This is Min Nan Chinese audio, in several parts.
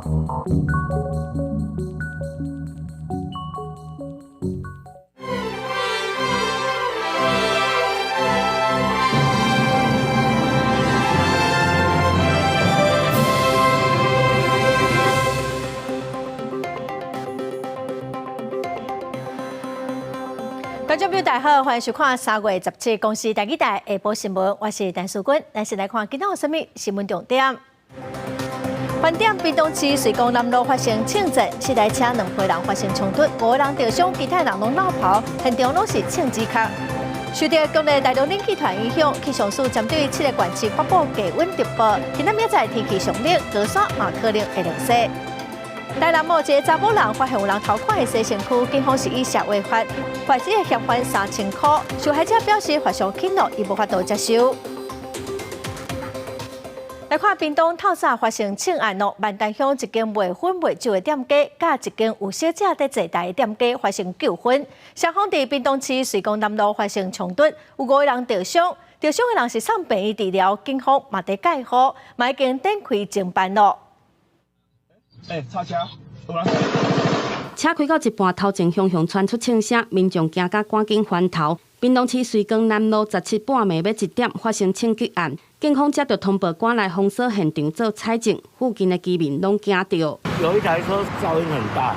觀眾朋友大家好，歡迎收看3月17公視台語台下晡新聞，我是陳淑君。咱先來看今仔有啥物新聞重點。飯店屏東市瑞光南路發生槍戰，四台車兩批人發生衝突，五個人受傷，其他人攏落跑，現場攏是槍支殼。受著強烈大陸冷氣團影響，氣象署針對七個縣市發布低溫特報，今仔明仔載天氣上冷，高山嘛可能會落雪。台南某一个查某人發現有人偷看伊洗身軀，警方是以社會法罰這个嫌犯3000箍。受害者表示非常氣惱，伊無法度接受。來看屏東透早發生槍案咯，萬丹鄉一間賣薰賣酒的店家，佮一間有小姐佇坐台的店家發生糾紛，雙方佇屏東市瑞光南路發生衝突，有五個人受傷，受傷的人是送病院治療，警方嘛佇蓋好，嘛已經展開偵辦咯。欸，叉車，車開到一半，頭前雄雄傳出槍聲，民眾驚甲趕緊翻頭。屏東市瑞光南路十七半暝欲一點發生槍擊案，警方接到通報，趕來封鎖現場做採證，附近的居民攏驚著。有一台車噪音很大，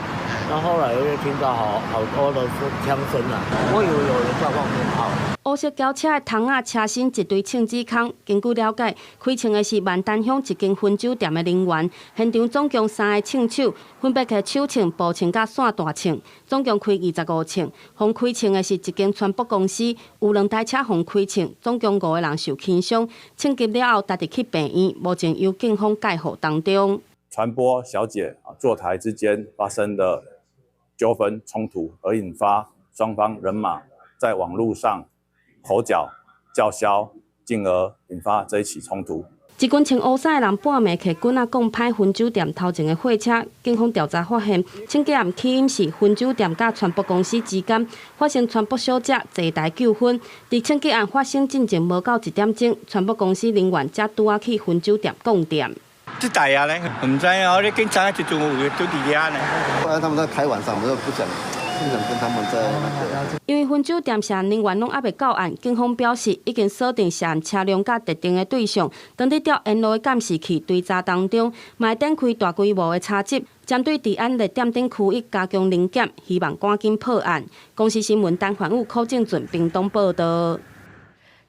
然後後來又聽到好好多的槍聲啊，我以為有人在放鞭炮。烏色轎車的窗仔車身一堆槍支空。根據了解，開槍的是萬丹鄉一間薰酒店的人員。現場總共三个槍手，分別提手槍、步槍佮散彈槍，總共開25槍。予開槍的是一間船舶公司，有兩台車予開槍，總共五個人受輕傷。槍擊了後，帶去病院，目前由警方介護當中。傳播小姐啊，坐台之間發生的糾紛衝突，而引發雙方人馬在網路上口角叫囂，進而引發這一起衝突。一群穿烏衫的人半暝提棍仔摃歹薰酒店頭前的貨車，警方調查發現，槍擊案起因是薰酒店佮船舶公司之間發生船舶小姐坐台糾紛。佇槍擊案發生進前無夠一點鐘，船舶公司人員才拄仔去薰酒店顧店。這代啊咧，毋知哦，你警察這陣有都佇遐呢。後來他們在開晚上，我們就不想。不想跟他們在那個。因為薰酒店涉案人員攏猶未到案，警方表示已經鎖定涉案車輛佮特定的對象，當佇調沿路的監視器追查當中，嘛會展開大規模的查緝，針對治安熱點等區域加強臨檢，希望趕緊破案。公視新聞陳凡武、柯正俊屏東報導。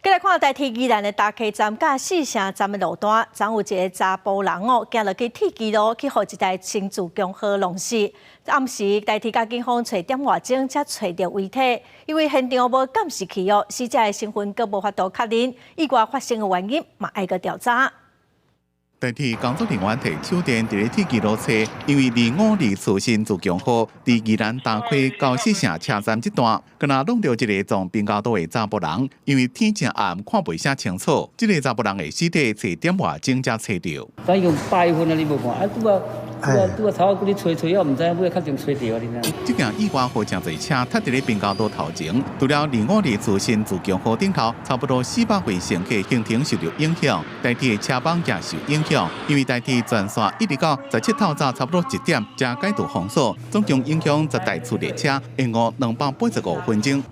繼來看台鐵宜蘭的大溪站佮四城站的路段，昨有一个查埔人哦，行落去鐵支路去予一台新自強號撞死。暗時台鐵佮警方揣點外鐘才揣著遺體，因為現場無監視器哦，死者的身份閣無法度確認，意外發生的原因嘛愛閣調查。台鐵工作人員提手電佇咧鐵支路揣，因為2524新自強號佇宜蘭大溪到四城車站這段，敢若挵著一个撞平交道的查埔人，因為天真暗，看袂啥清楚。這个查埔人的屍體揣點外鐘才揣著。咱已經百分啊，你無看啊？拄啊拄啊拄啊，頭仔閣咧揣揣，我毋知影尾較正揣著啊！你知？這件意外予誠濟車塞佇咧平交道頭前，除了2524新自強號頂頭，差不多400位乘客行程受著影響，台鐵的車班也受影響，因為台鐵全線一直到17透早差不多一點才解除封鎖，總共影響10台次列車，延誤285分鐘。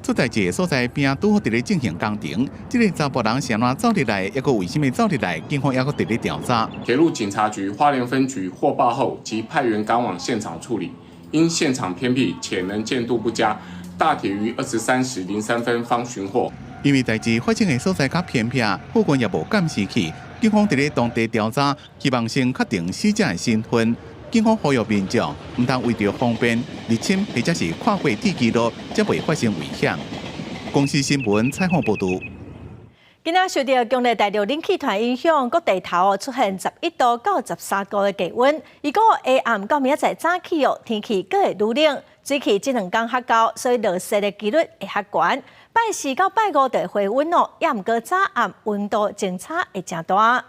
出代誌的所在邊拄好佇咧進行工程，這个查埔人是按怎走入來，抑閣為啥物走入來？警方抑閣佇咧調查。鐵路警察局花蓮分局獲報後，即派員趕往現場處理。因現場偏僻且能見度不佳，大體於23時03分方尋獲。因為代誌發生的所在較偏僻，附近也無監視器，警方佇咧當地調查，希望先確定死者的身份。警方呼籲民眾毋通為著方便入侵或者是跨過鐵支路，才袂發生危險。公視新聞採訪報導。今仔受著強烈大陸冷氣團影響，各地頭出現11度到13度的低溫。預估下暗到明仔載早起哦，天氣閣會愈冷，水氣這兩工較厚，所以落雪的幾率會較懸。拜四到拜五就會回溫哦，也毋過早暗溫度相差會誠大。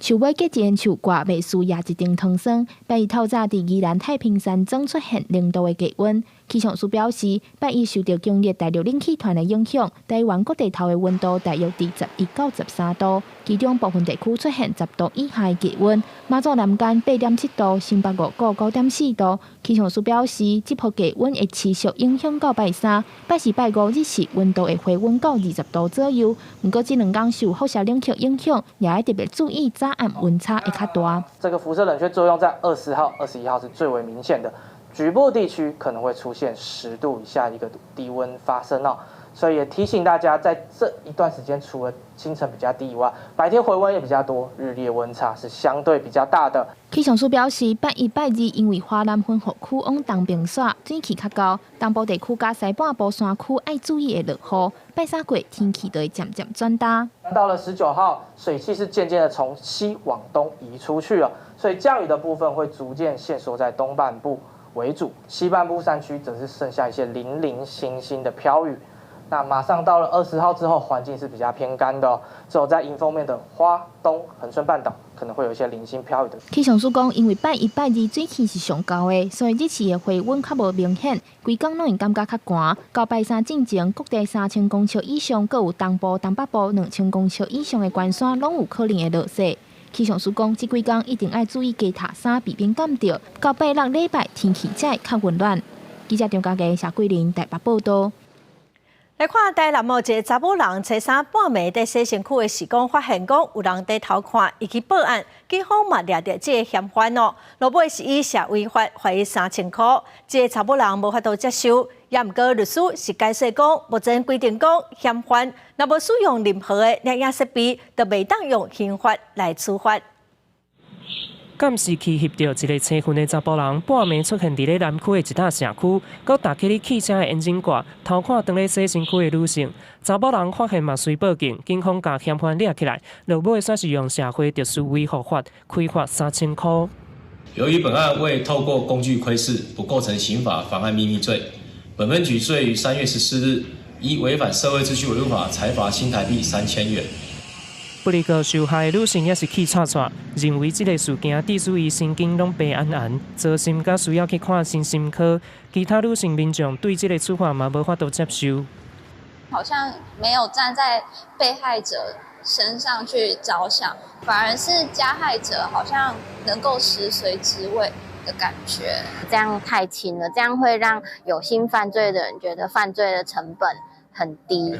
樹尾結一樹掛袂輸也一定糖霜。拜二透早佇宜蘭太平山總出現0度的低溫，氣象署表示，拜一受著強烈大陸冷氣團的影響，台灣各地頭的溫度大約佇11到13度，其中部分地區出現10度以下的低溫。馬祖南竿8.7度，新北五股9.4度。氣象署表示，這波低溫會持續影響到拜三、拜四、拜五日時溫度會回溫到20度左右。毋過，這兩工受輻射冷卻影響，也愛特別注意早暗溫差會較大。這個輻射冷卻作用在20號、21號是最為明顯的。局部地區可能會出現10度以下一個低溫發生哦，所以也提醒大家，在這一段時間，除了清晨比較低以外，白天回溫也比較多，日夜溫差是相對比較大的。氣象署表示，拜一、拜二因為華南雲雨區往東邊徙，水汽較厚，東部地區佮西半部山區愛注意會落雨。拜三過天氣就會漸漸轉焦。到了19號，水汽是漸漸的從西往東移出去了，所以降雨的部分會逐漸限縮在東半部為主，西半部山區則是剩下一些零零星星的飄雨。那馬上到了20號之後，環境是比較偏乾的，只有在迎風面的花東恆春半島可能會有一些零星飄雨的。氣象署講，因為拜一、拜二水汽是上高的，所以日時的回溫較無明顯，規工攏會感覺較寒。到拜三進前，各地3000公尺以上，閣有東部、東北部2000公尺以上的懸山，攏有可能會落雪。氣象署講，這幾工一定愛注意加疊衫，避免凍著。到拜六禮拜天氣才會較溫暖。記者張家傑、謝桂林台北報導。來看台南哦，一个查某人初三半暝佇洗身軀的時講，發現講有人佇偷看，伊去報案，警方嘛掠著這个嫌犯哦。落尾是以涉違法罰伊3000箍，這个查某人無法度接受，也毋過律師是解釋講，目前規定講嫌犯若無使用任何的攝影設備，就袂當用刑法來處罰。監視器翕著一个青雲的查埔人，半暝出現佇咧南區的一搭社區，閣打起咧汽車的引擎蓋，偷看當咧洗身軀的女性。查某人發現嘛，隨報警，警方共嫌犯掠起來，落尾煞是用社會特殊維護法開罰3000箍。由於本案未透過工具窺視，不構成刑法妨礙秘密罪，本分局遂於3月14日依違反社會秩序維護法，裁罰新台幣3000元。不過受害的女性也是氣掣掣，認為這个事件致使伊神經攏白絚絚，糟心佮需要去看身心科。其他女性民眾對這个處罰嘛無法度接受。好像沒有站在被害者身上去着想，反而是加害者好像能夠食髓知味的感覺。這樣太輕了，這樣會讓有心犯罪的人覺得犯罪的成本很低。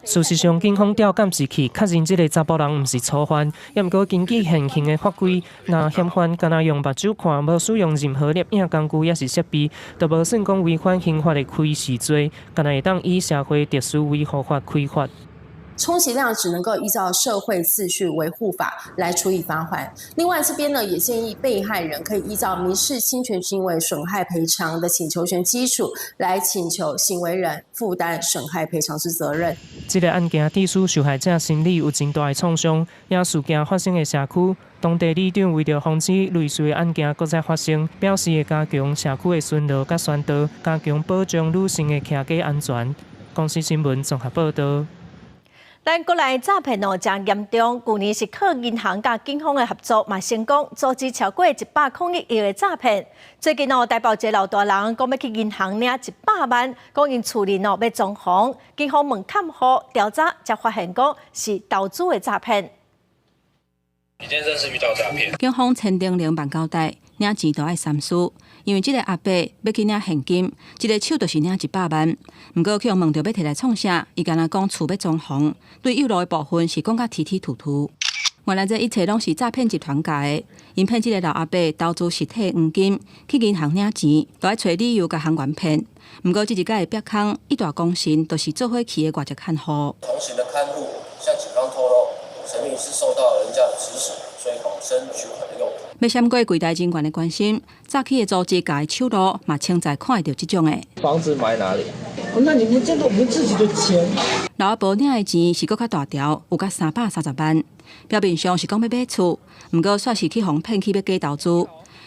事實上，警方調監視器確認這个查埔人毋是初犯，也毋過根據現行的法規，若嫌犯干焦用目睭看，無使用任何攝影工具抑是設備，就無算講違反刑法的窺視罪，干焦會當以社會特殊維護法開罰。充其量只能夠依照社會秩序維護法來處以罰鍰。另外，這邊呢也建議被害人可以依照民事侵權行為損害賠償的請求權基礎來請求行為人負擔損害賠償之責任。這个案件致使受害者心理有真大的創傷，也事件發生的社區，當地里長為著防止類似的案件閣再發生，表示會加強社區的巡邏佮宣導，加強保障女性的騎機安全。公視新聞綜合報導。咱國內詐騙哦，誠嚴重。舊年是靠銀行佮警方的合作，嘛成功阻止超過101億的詐騙。最近哦，台北一个老大人講欲去銀行領100萬，講𪜶厝裡哦欲裝潢，警方問看戶調查，才發現講是投資的詐騙。李先生是遇到詐騙。警方千叮嚀萬交代，領錢都愛三思，因為這个阿伯欲去領現金，一个手就是領100萬。毋過去予問著欲提來創啥，伊干焦講厝欲裝潢，對幼路的部分是講甲吞吞吐吐。原來這一切攏是詐騙集團教的，𪜶騙這个老阿伯投資實體黃金去銀行領錢，都愛揣理由共行員騙。毋過這一改的煏空，一大功臣就是做伙去的外籍看護。同行的看護向警方透露，陳女士受到人家的指使，所以謊稱取款的用途。欲閃過櫃台人員的關心，詐欺的組織共的手路嘛，清在看會著這種的。房子買哪裡？那你們見到我們自己的錢。老阿婆領的錢是閣較大條，有甲330萬。表面上是講欲買厝，毋過煞是去予騙去欲假投資。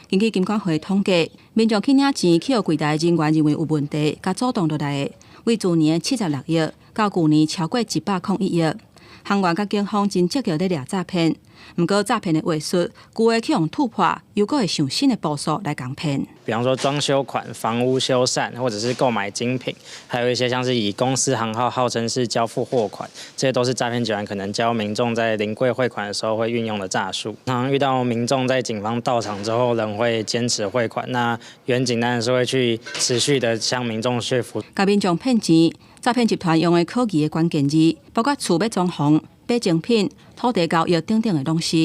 根據金管會統計，民眾去領錢去予櫃台人員認為有問題，共阻擋落來的，為去年76億，到舊年超過101億。行員佮警方真積極咧掠詐騙，毋過詐騙的話術，舊的去予突破，又閣會想新的步數來共騙。比方說裝修款、房屋修繕，或者是購買精品，還有一些像是以公司行號號稱是交付貨款，這些都是詐騙集團可能教民眾在臨櫃匯款的時候會運用的詐術。常常遇到民眾在警方到場之後，仍會堅持匯款，那員警當然是會去持續的向民眾說服。共民眾騙錢，詐騙集團用的可疑的關鍵字，包括厝欲裝潢、買精品、土地交易等等的攏是。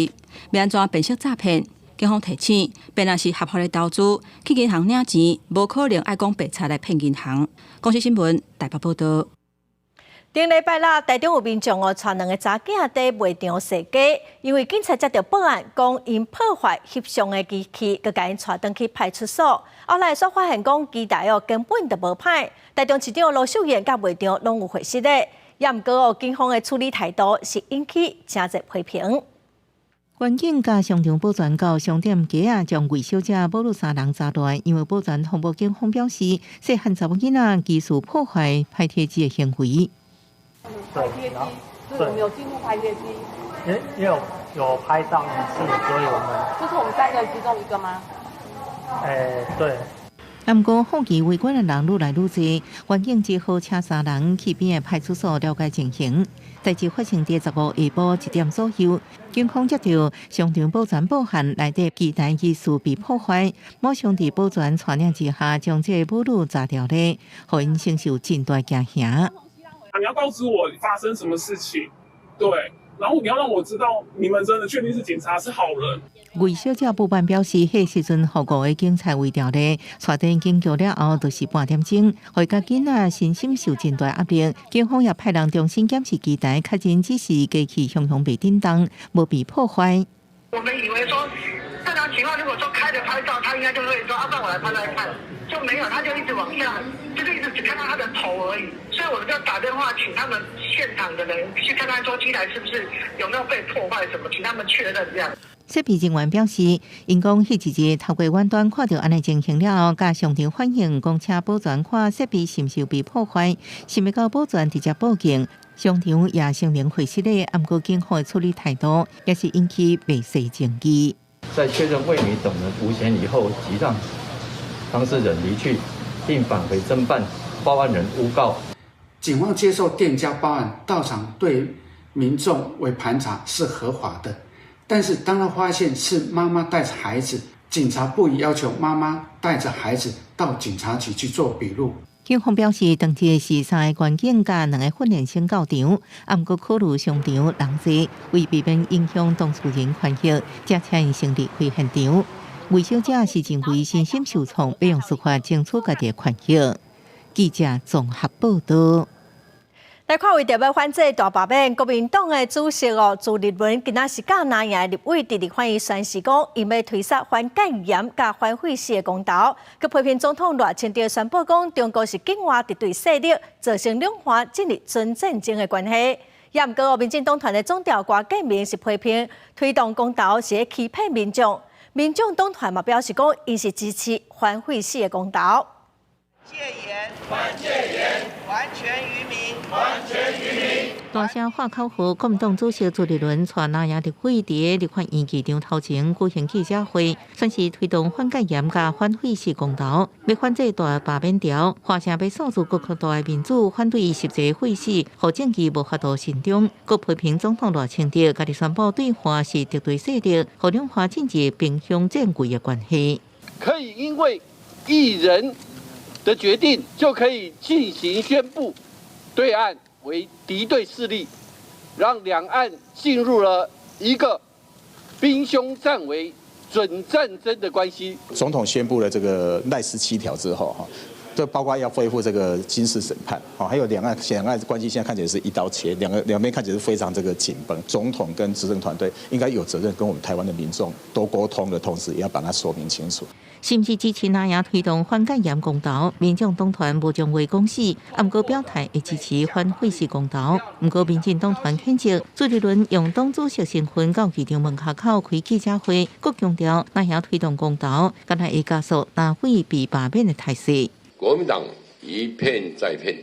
欲按怎辨識詐騙？警方提醒，騙案是合法的投資，去銀行領錢，無可能愛講白賊來騙銀行。公視新聞台北報道。頂禮拜六，台中有民眾哦，𤆬兩个查囝佇賣場踅街，因為警察接著報案，講𪜶破壞翕相的機器，閣共𪜶𤆬轉去派出所。後來煞發現講機台哦根本就無歹。台中市長盧秀燕佮賣場攏有回釋的，也毋過哦，警方的處理態度是引起誠濟批評。員警佮商場保全到商店街仔，將魏小姐母女三人查來，因為保全通報警方表示，細漢查某囡仔疑似破壞拍貼機的行為。拍貼機，就是我們有進入拍貼機。也有拍上一次，所以我們。這是我們三個其中一個嗎？對。毋過好奇圍觀的人愈來愈濟，員警只好請三人去邊的派出所了解情形。代誌發生佇15下晡1點左右，警方接著商場保全報案，內底機台疑似被破壞，馬上佇保全帶領之下，將這个母女查牢咧，予𪜶承受真大驚嚇。你要告知我發生什麼事情，對，然後你要讓我知道你們真的確定是警察是好人。魏小姐不滿表示，彼時陣予五个警察圍牢咧，帶轉警局了後，就是半點鐘，予共囡仔身心受真大壓力。警方也派人重新檢視機台，確認只是機器雄雄袂振動，無被破壞。我們以為說正常情況，如果說開著拍照，他應該就會說啊，讓我來拍拍看，就沒有，他就一直往下，就是一直只看到他的頭而已。所以我們就打電話請他們現場的人去看看，說機台是不是有沒有被破壞什麼，請他們確認這樣。設備人員表示，𪜶講彼一日透過遠端看著按呢情形了後，佮商場反映講請保全看設備是毋是有被破壞，想欲到保全直接報警，商場也聲明會失禮，毋過警方的處理態度也是引起袂細爭議。在確認魏女等人無嫌疑後，即讓當事人離去，並返回偵辦報案人誣告。警方接受店家報案到場對民眾為盤查是合法的。但是當他發現是媽媽帶着孩子，警察不宜要求媽媽帶着孩子到警察局去做筆錄。警方表示，當日是三个員警佮兩个訓練生到場，毋過考慮商場人濟，為避免影響當事人權益，才請𪜶先離開現場。魏小姐是認為身心受創，欲用司法爭取家己的權益。記者綜合報導。來看，為著欲反制大罷免，國民黨的主席哦朱立倫今仔是佮藍營的立委佇立法院宣示講，𪜶欲推捒反戒嚴佮反廢死的公投，閣批評總統賴清德宣布講，中國是境外敵對勢力，造成兩岸進入準戰爭的關係。也毋過，民進黨團的總召郭建明是批評推動公投是欺騙民眾，民眾黨團嘛表示講，𪜶是支持反廢死的公投。戒嚴，反戒嚴，還權於民，還權於民。大聲喊口號，國民黨主席朱立倫帶藍營立委佇立法院議場頭前舉行記者會，宣示推動反戒嚴佮反廢死公投，欲反制大罷免潮，華城欲數字閣擴大的民主，反對實際廢死，予政治無法度慎終。閣批評總統賴清德，家己宣布對岸是敵對勢力，予兩岸進入兵凶戰危的關係。可以因為一人的決定就可以進行宣布，對岸為敵對勢力，讓兩岸進入了一個兵凶戰危、準戰爭的關係。總統宣布了這個賴17條之後，哈，這包括要恢復這個軍事審判，還有兩岸關係現在看起來是一刀切，兩邊看起來是非常這個緊繃。總統跟執政團隊應該有責任跟我們台灣的民眾多溝通的同時，也要把它說明清楚。是毋是支持藍營推動反戒嚴公投？民眾黨團無將話講死，毋過表態會支持反廢死公投。毋過民進黨團譴責朱立倫用黨主席身份到議場門口開記者會，閣強調藍營推動公投，敢若會加速藍廢被罷免的態勢。國民黨一騙再騙，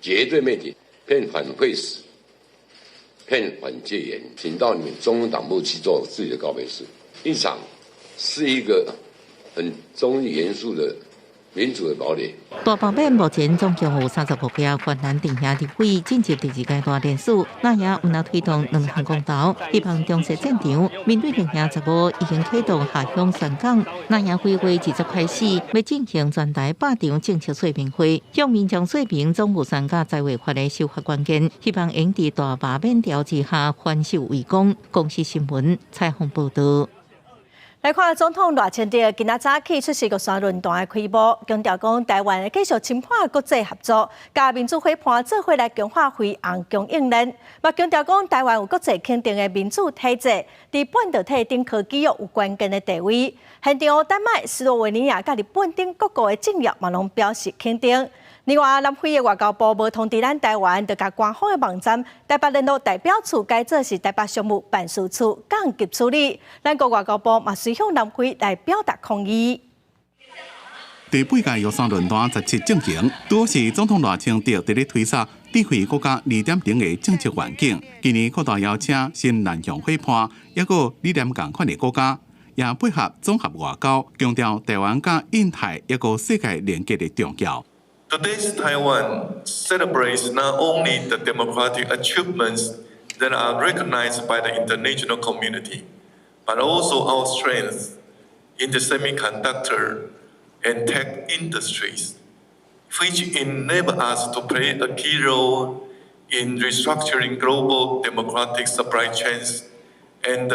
絕對沒底，騙反廢死，騙反戒嚴，請到你們中央黨部去做自己的告別式。立場是一個很中立嚴肅的民主的堡壘。大罷免目前總共有35個泛藍陣營立委進入第二階段聯署，藍營毋但推動兩項公投，希望重設戰場。民主陣營15已經啟動下鄉宣講，藍營規劃20開始欲進行全台100場政策說明會，向民眾說明總預算佮債務法的修法關鍵，希望會佇大罷免潮之下反守為攻。公視新聞採訪報導。來看總統賴清德今仔早起出席玉山論壇的開幕，強調講台灣會繼續深化國際合作，佮民主伙伴做伙來強化輝航供應鏈。嘛強調講台灣有國際肯定的民主體制，佇半導體等科技有關鍵的地位。現場丹麥、斯洛維尼亞佮日本等各國的政要嘛攏表示肯定。另外，南非的外交部無通知咱台灣，就共官方的網站台北聯絡代表處改做是台北商務辦事處，緊急處理。咱國外交部嘛隨向南非來表達抗議。第八屆玉山論壇17進行，拄是總統賴清德佇咧推捒智慧國家2.0的政策願景。今年擴大邀請新南向伙伴，抑閣理念仝款的國家，也配合綜合外交，強調台灣佮印太抑閣世界連結的重要。 Today's Taiwan celebrates not only the democratic achievements that are recognized by the international community, but also our strength in the semiconductor and tech industries, which enable us to play a key role in restructuring global democratic supply chains and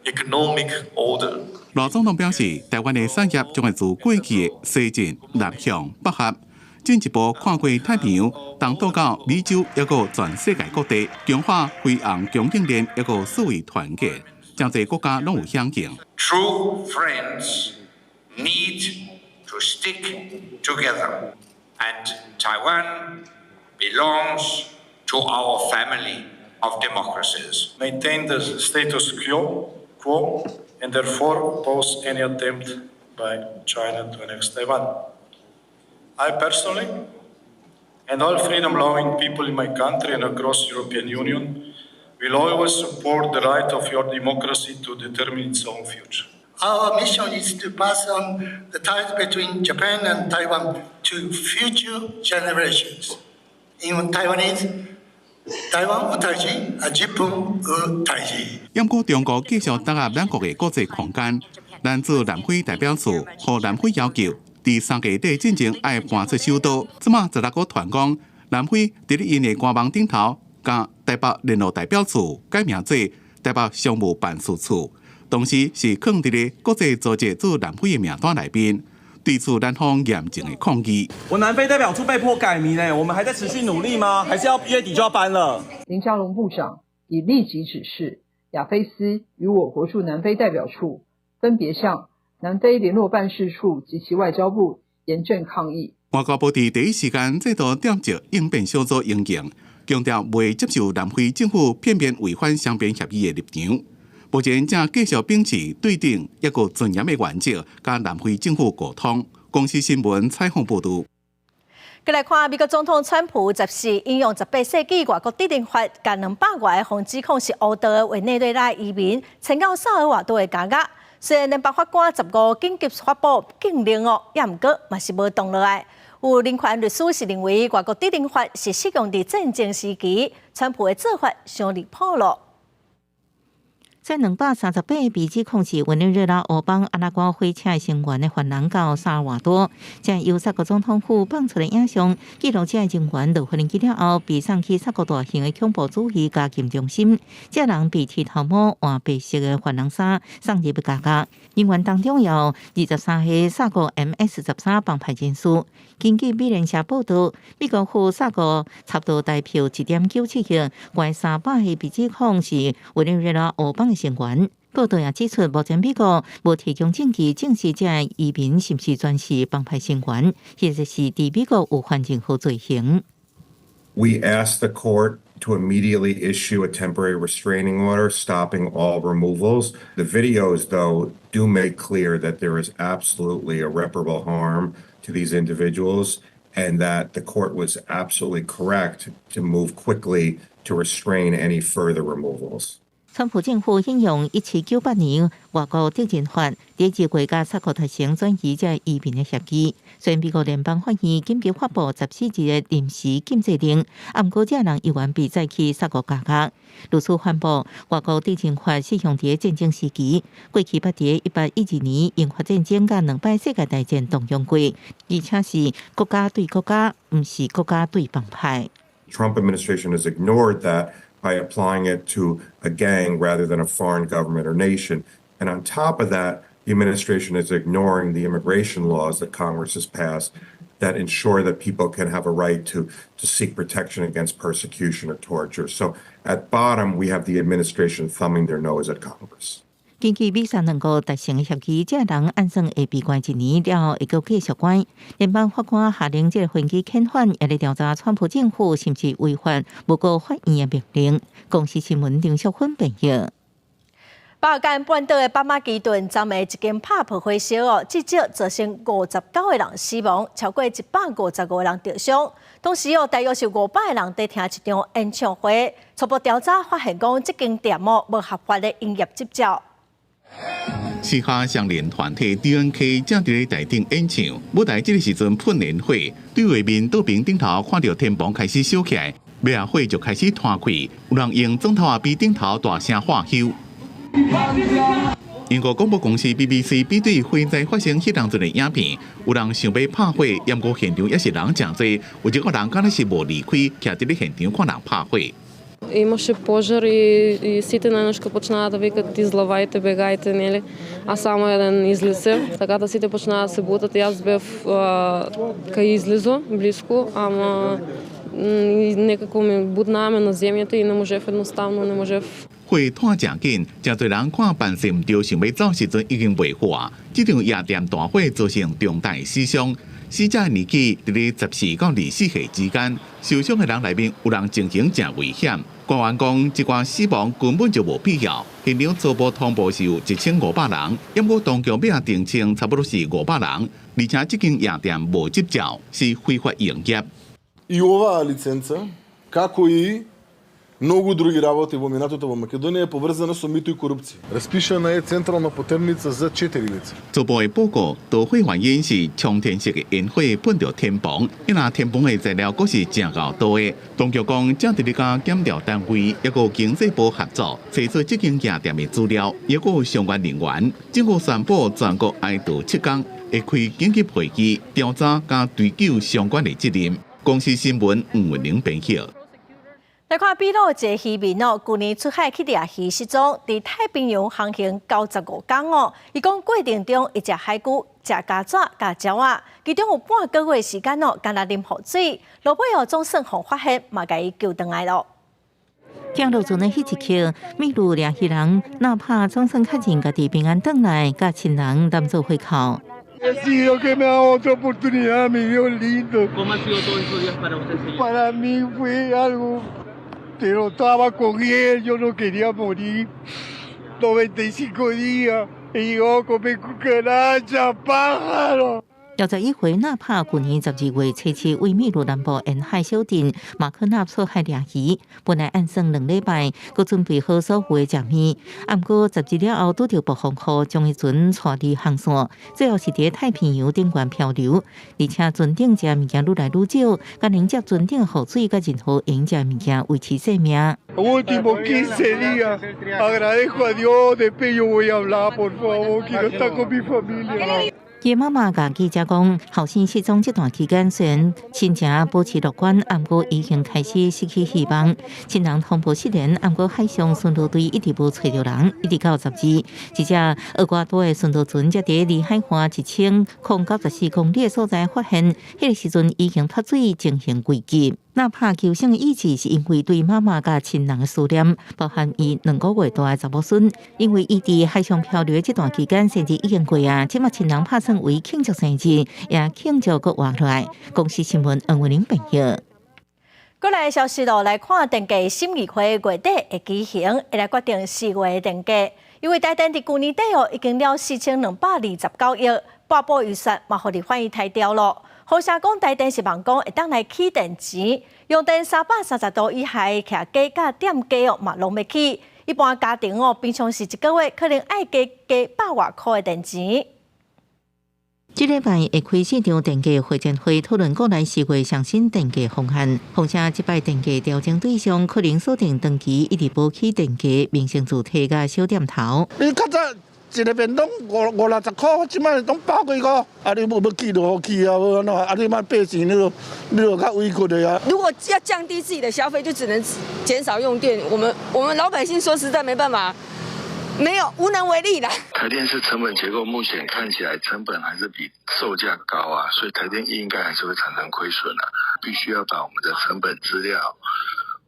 economic order. 賴總統表示，台灣的產業將會自過去的西進、南向、北合，進一步跨過太平洋，東渡到美洲，抑閣全世界各地，強化輝航供應鏈，抑閣數位團結，誠濟國家攏有響應。 True friends need to stick together, and Taiwan belongs to our family of democracies. Maintain the status quo and therefore oppose any attempt by China to annex Taiwan. I personally and all freedom-loving people in my country and across the European Union will always support the right of your democracy to determine its own future. Our mission is to pass on the ties between Japan and Taiwan to future generations. In Taiwanese, 台灣有代誌，啊，日本有代誌。毋過中國繼續打壓兩國的國際空間，咱駐南非代表處予南非要求，佇3個月底進前愛搬出首都。這馬十六閣傳講，南非佇咧𪜶的官網頂頭，共台北聯絡代表處改名做台北商務辦事處，同時是囥佇咧國際組織駐南非的名單內面。對此，咱方嚴正的抗議。我南非代表處被迫改名呢，我們還在持續努力嗎？還是要月底就要搬了？林佳龍部長已立即指示亞非司與我國駐南非代表處分別向南非聯絡辦事處及其外交部嚴正抗議。外交部佇第一時間再度調集應變小組應應，強調袂接受南非政府片面違反雙邊協議的立場。目前正繼續秉持對等抑閣尊嚴的原則，佮南非政府溝通。公視新聞採訪報導。閣來看美國總統川普14引用18世紀外國特例法，共200外個予指控是烏道的委內瑞拉移民，遷到薩爾瓦多的監獄。雖然聯邦法官15緊急發布禁令哦，也毋過嘛是無動落來。有人權律師是認為外國特例法是適用佇戰爭時期，川普的做法傷離譜咯。這238被指控是委內瑞拉黑幫阿拉瓜火車成員的犯人到薩爾瓦多，這由法國總統府放出的影像記錄，這人員落飛機了後被送去法國大型的恐怖主義監禁中心。這人被剃頭毛換白色的犯人衫送入監獄。人員當中有23歲薩國 MS-13幫派人士。根據美聯社報道，美國付薩國差不多台票1.97億，關300個被指控是委內瑞拉黑幫的成員。報道也指出，目前美國無提供證據證實這移民是毋是全是幫派成員，或者是佇美國有犯任何罪行。 We asked the court to immediately issue a temporary restraining order stopping all removals. The videos, though, do make clear that there is absolutely irreparable harm to these individuals. And that the court was absolutely correct to move quickly to restrain any further removals. 川普政府引用1798年外國敵人法，佇這國家薩國達成轉移這移民的協議。雖然美國聯邦法院緊急發布14日的臨時禁制令，啊，毋過這人猶原被載去薩國監獄。律師反駁，外國敵人法適用佇戰爭時期，過去捌佇1812年英法戰爭佮兩擺世界大戰動用過，而且是國家對國家，毋是國家對幫派。 Trump administration has ignored that by applying it to a gang rather than a foreign government or nation. And on top of that, the administration is ignoring the immigration laws that Congress has passed that ensure that people can have a right to seek protection against persecution or torture. So at bottom, we have the administration thumbing their nose at Congress. 根據美薩兩國達成的協議，這人按算會被關一年了後會閣繼續關。聯邦法官下令這個飛機遣返，也咧調查川普政府是毋是違反無國法院的命令。公視新聞林淑芬編譯。巴爾幹半島的北馬其頓，昨暝一間 pub 火燒哦，至少造成59個人死亡，超過155個人著傷。同時哦，大約是500個人佇聽一場演唱會。初步調查發現，講這間店哦無合法的營業執照。嘻哈相連團體 DNK 正佇咧台頂演唱，舞台這个時陣噴煙火，對外面倒爿頂頭看著天棚開始燒起來，尾仔火就開始湠開，有人用磚頭仔比頂頭大聲喝休。英國廣播公司 BBC 比對火災發生彼當陣的影片，有人想欲拍火，毋過現場猶是人誠濟，有一個人敢若是無離開，徛佇咧現場看人拍火。 Имаше пожар и, и сите наеднашка почнаа да викат излавајте, бегајте, нели? А само еден излезе, така да сите почнаа да се бутат. Јас бев а, кај излезо, блиску, ама некако ме бутнаа ме на земјата и не можев едноставно, не можев. 火湠誠緊，誠濟人看辦勢毋對，想欲走時陣已經袂赴。這場夜店大火造成重大死傷，死者年紀佇咧14到24歲之間，受傷的人內面有人情形誠危險。官員講，這寡死亡根本就無必要。現場初步通報是有1500人，毋過當局尾仔澄清差不多是500人，而且這間夜店無執照，是非法營業。 И оваа лиценца, како и многу други работи во минатото во Македонија е поврзана со мито и корупција. Распишана е централна потерница за 4 лица. 初步的報告，導火原因是沖天式的煙火噴著天棚，因為天棚的材料閣是誠厚道的。當局講，正佇咧佮檢調單位抑閣經濟部合作，查出這間夜店的資料，抑閣有相關人員。政府宣布全國哀悼7天，會開緊急會議調查佮追究相關的責任。公視新聞吳文玲編譯。來看秘魯一个漁民哦，舊年出海去掠魚失蹤，佇太平洋航行95天哦。伊講過程中，伊食海龜、食蛤蚧、佮鳥仔，其中有半個月時間哦，干焦啉雨水，落尾哦總算予發現，嘛共伊救轉來囉。降落船的彼一刻，秘魯掠魚人納帕總算確認家己平安轉來，佮親人攬做伙哭。 Decido que me da otra oportunidad, mi Dios lindo. ¿Cómo han sido todos esos días para usted, señor? Para mí fue algo, pero estaba con él, yo no quería morir. 95 días, he llegado a comer cucaracha, pájaro. 61歲納帕舊年12月初7為秘魯南部沿海小鎮馬克納出海掠魚，本來按算2禮拜，閣準備好所有的食物，毋過10日了後拄著暴風雨，將伊船帶離航線，最後是佇太平洋頂懸漂流，而且船頂食物件愈來愈少，干焦藉船頂雨水佮任何會用食物件維持生命。 Último 15 días, agradezco a Dios, después yo voy a hablar, por favor, quiero estar con mi familia. 伊媽媽共記者講，後生失蹤這段期間，雖然心情保持樂觀，毋過已經開始失去希望。親人通報失聯，毋過海上巡邏隊一直無揣著人，一直到10日，一隻厄瓜多的巡邏船才佇離海岸1094公里的所在發現，彼個時陣已經脫水，情形危急。納帕求生的意志是因為對媽媽佮親人的思念，包含伊2個月大的查某孫。因為伊佇海上漂流的這段期間，生日已經過啊，這馬親人拍算為慶祝生日，也慶祝閣活落來。公視新聞黃文玲編譯。過來消息咯，來看電價審議會月底會舉行，會來決定4月的電價。因為台電佇舊年底哦，已經了4229億，撥補預算嘛，予立法院刣掉囉。風聲講台電是望講會當來起電錢，用電330度以下徛家佮店家哦嘛攏欲起。一般家庭哦，平常時一個月可能愛加加百外箍的電錢。這禮拜會開四場電價會前會討論國內4月上新電價方案，況且這擺電價調整對象可能鎖定長期一直無起電價民生主體佮小店頭。你較早一个便當五五六十箍，這擺攏百幾箍，啊你無欲起就予起啊，無按怎？啊你莫百姓你就較委屈的啊。如果要降低自己的消費，就只能減少用電。我們老百姓說實在沒辦法。沒有，無能為力啦。台電是成本結構，目前看起來成本還是比售價高啊，所以台電應該還是會產生虧損啊。必須要把我們的成本資料，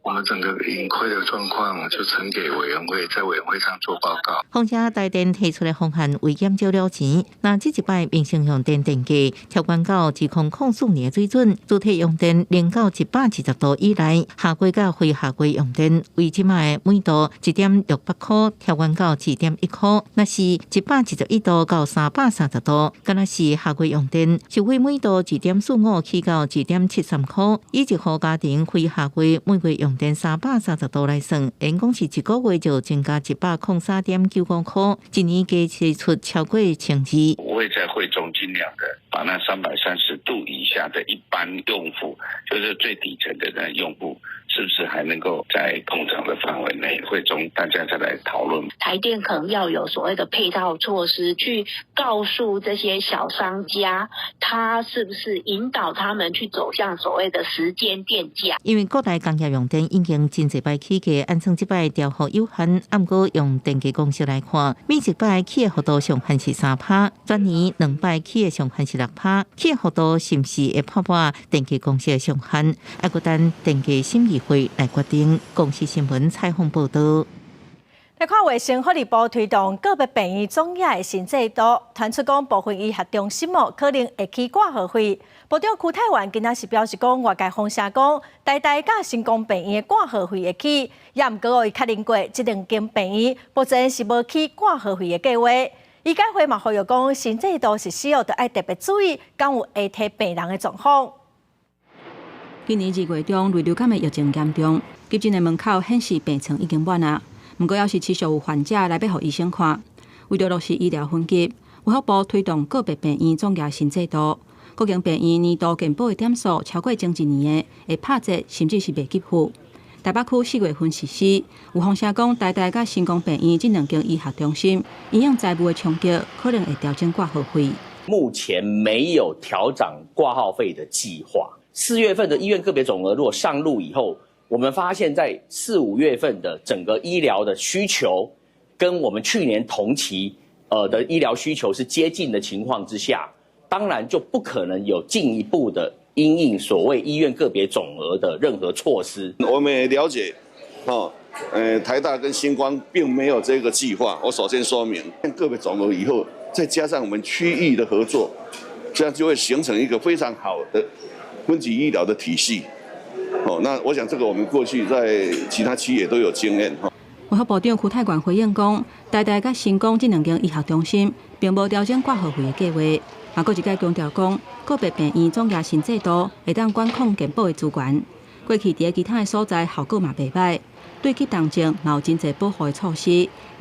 我們整個盈虧的狀況就呈給委員會，在委員會上做報告。況且台電提出的方案為減少了錢，若這一擺民生用電電價調懸到2004年的水準，主體用電零到120度以內，夏季佮非夏季用電為這擺每度1.68箍調懸到2.1箍，若是121度到330度，敢若是夏季用電，收費每度2.45起到2.73箍，以一戶家庭非夏季每月用電330度來算，等於講是一個月就增加103.95箍，一年加支出超過1200。我會在會中盡量的把那330度以下的一般用戶，就是最底層的那用戶，是不是還能夠在控場的範圍內？會中大家再來討論。台電可能要有所謂的配套措施，去告訴這些小商家，他是不是引導他們去走向所謂的時間電價？因為國內工業用電已經真濟擺起價，按算這擺調幅有限，毋過用電價公式來看，每一擺起的幅度上限是3趴，全年兩擺起的上限是6趴，起的幅度是毋是會破破電價公式的上限？還閣等電價審議會來決定。公視新聞採訪報導。來看衛生福利部推動個別病院總額的新制度，傳出講部分醫學中心哦可能會起掛號費。部長邱泰源今仔是表示講，外界風聲講台大佮成功病院的掛號費會起，也毋過伊確認過，這兩間病院目前是無起掛號費的計劃。醫改會嘛呼籲講，新制度實施後，著愛特別注意，敢有會提病人的狀況。今年2月中，類流感的疫情嚴重，急診的門口顯示病床已經滿啊。毋過，猶是持續有患者來欲予醫生看。為著落實醫療分級，衛福部推動個別病院總額新制度。各間病院年度健保的點數超過前一年的，會拍折，甚至是袂給付。台北區4月份實施，有風聲講台大佮成功病院這兩間醫學中心，因應財務的衝擊，可能會調整掛號費。目前沒有調漲掛號費的計劃。4月份的醫院個別總額如果上路以後，我們發現，在四五月份的整個醫療的需求，跟我們去年同期的醫療需求是接近的情況之下，當然就不可能有進一步的因應所謂醫院個別總額的任何措施。我們也了解，哦，台大跟新光並沒有這個計劃。我首先說明，個別總額以後，再加上我們區域的合作，這樣就會形成一個非常好的分級醫療的體系。哦，那我想這個我們過去在其他區也都有經驗。衛福部長邱泰源回應講，台大佮成功這兩間醫學中心並無調整掛號費的計劃。嘛，閣一擺強調講，個別病院總額新制度會當管控健保的資源。過去佇其他的所在效果嘛袂䆀，對急重症嘛有真濟保護的措施，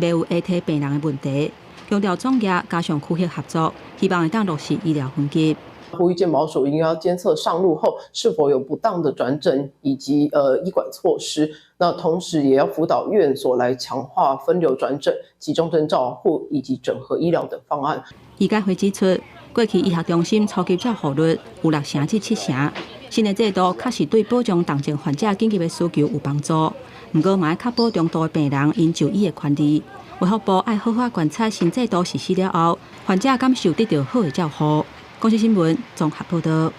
袂有下提病人的問題。強調總額加上區域合作，希望會當落實醫療分級。呼籲健保署應該要監測上路後是否有不當的轉診以及醫管措施，那同時也要輔導院所來強化分流轉診、集中症照護以及整合醫療等方案。醫改會指出，過去醫學中心初級照護率有6成至7成，新的制度確實對保障重症患者緊急的需求有幫助。毋過嘛愛較保重度的病人𪜶就醫的權利。衛福部愛好好觀察新制度實施了後，患者敢受得著好的照護。公視新聞綜合報導。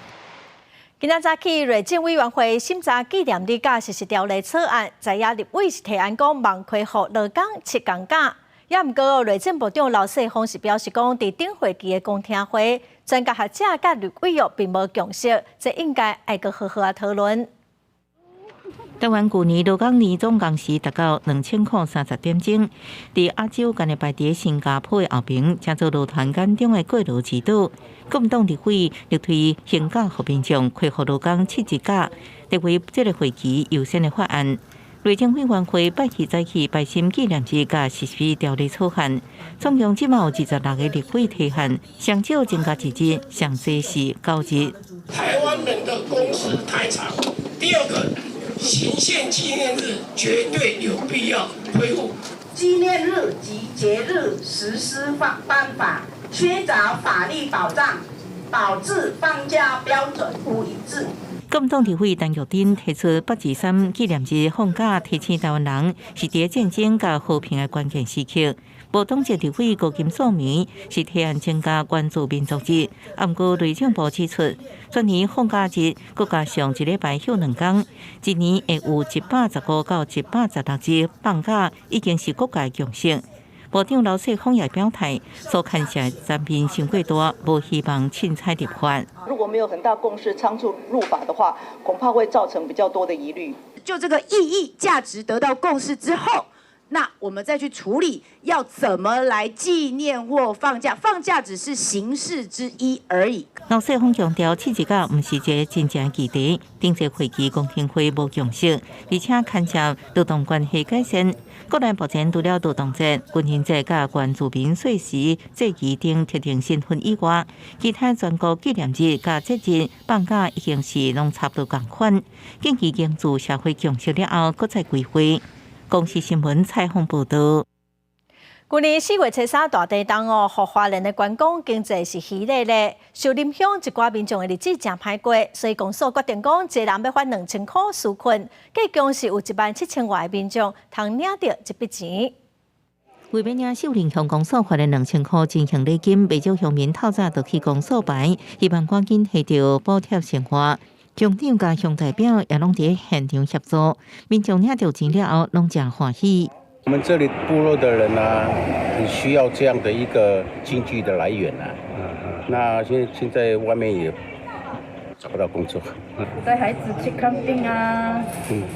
今仔早起，內政委員會審查紀念日佮實施條例草案，在野立委是提案講望恢復勞工七工假。也毋過，內政部長劉世鋒是表示講，佇頂會期的公聽會，專家學者佮立委哦並無共識，這應該愛閣好好仔討論。台灣舊年勞工年總工時達到2000箍30點鐘，佇亞洲干焦排佇新加坡的後爿，成做勞團眼中的過勞之島。國民黨立委力推刑假予民眾恢復勞工七日假，列為這个會期優先的法案。內政委員會拜二早起排審紀念日佮實施條例草案，總共這馬有26个立委提案，上少增加一日，上濟是9日。台灣人的工時太長。第二個，行憲紀念日絕對有必要恢復。紀念日及節日實施辦法缺少法律保障，導致放假標準不一致。國民黨立委陳玉珍提出八二三紀念日放假，提醒台灣人是佇戰爭佮和平的關鍵時刻。無黨籍立委高金素梅是提案增加原住民族日，毋過內政部指出，全年放假日閣加上一禮拜休2工，一年會有115到116日放假，已經是國家共識。部長劉世鋒也表態，所牽涉層面傷過大，無希望凊彩立法。如果沒有很大共識，倉促入法的話，恐怕會造成比較多的疑慮。就這個意義價值得到共識之後，那我們再去處理要怎麼來紀念或放假，放假只是形式之一而已。劉世鋒強調，七日假毋是一个真正議題，頂濟會期公聽會無共識，而且牽涉勞動關係改善。國內目前除了勞動節、軍人節佮原住民歲時祭儀等特定身份以外，其他全國紀念日佮節日放假已經是攏差不多仝款。建議凝聚社會共識了後，閣再規劃。公視新聞採訪報導。舊年4月初3大地震哦，予花蓮的觀光經濟是虛咧咧，秀林鄉一寡民眾的日子誠歹過，所以公所決定講，一个人欲發2000箍紓困，計共是有1萬7千外的民眾通領著這筆錢。為欲領秀林鄉公所發的2000箍進行禮金，袂少鄉民透早就去公所排，希望趕緊提著補貼生活。鄉長佮鄉代表也攏佇現場協助，民眾領著錢了後，攏誠歡喜。我們這裡部落的人啊，很需要這樣的一個經濟的來源啊。那現在外面也找不到工作。帶孩子去看病啊，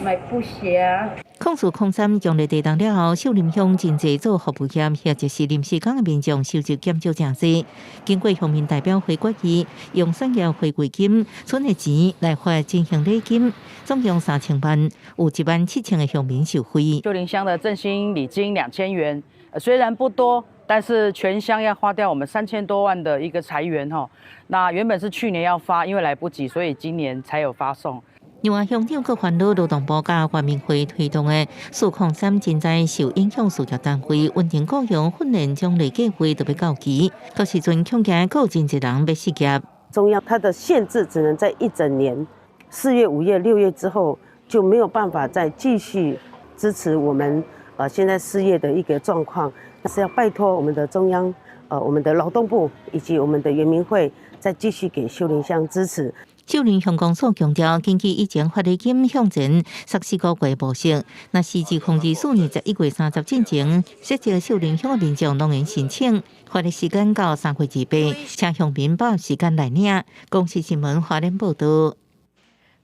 買布鞋啊。04/03強烈地震了後，秀林鄉真濟做服務業或者是臨時工的民眾收入減少誠濟。經過鄉民代表會決議，用產業回饋金存的錢來發振興禮金，總共3000萬，有1萬7千个鄉民受惠。秀林鄉的振興禮金2000元，雖然不多，但是全鄉要花掉我們3000多萬的一個財源哈。那原本是去年要發，因為來不及，所以今年才有發送。另外，鄉長閣煩惱勞動部佮原民會推動的403震災受影響事業單位穩定僱傭訓練獎勵計劃就欲到期，到時陣恐驚閣有真濟人欲失業。中央它的限制只能在一整年，4月、5月、6月之後就沒有辦法再繼續支持我們現在失業的一個狀況，是要拜託我們的中央、我們的勞動部以及我們的原民會再繼續給秀林鄉支持。秀林鄉公所強調，根據以前發禮金向前14個月模式，若是2024年11月30進前，設籍秀林鄉的民眾攏會申請，發的時間到3月28，請鄉民把握時間來領。公視新聞花蓮報導。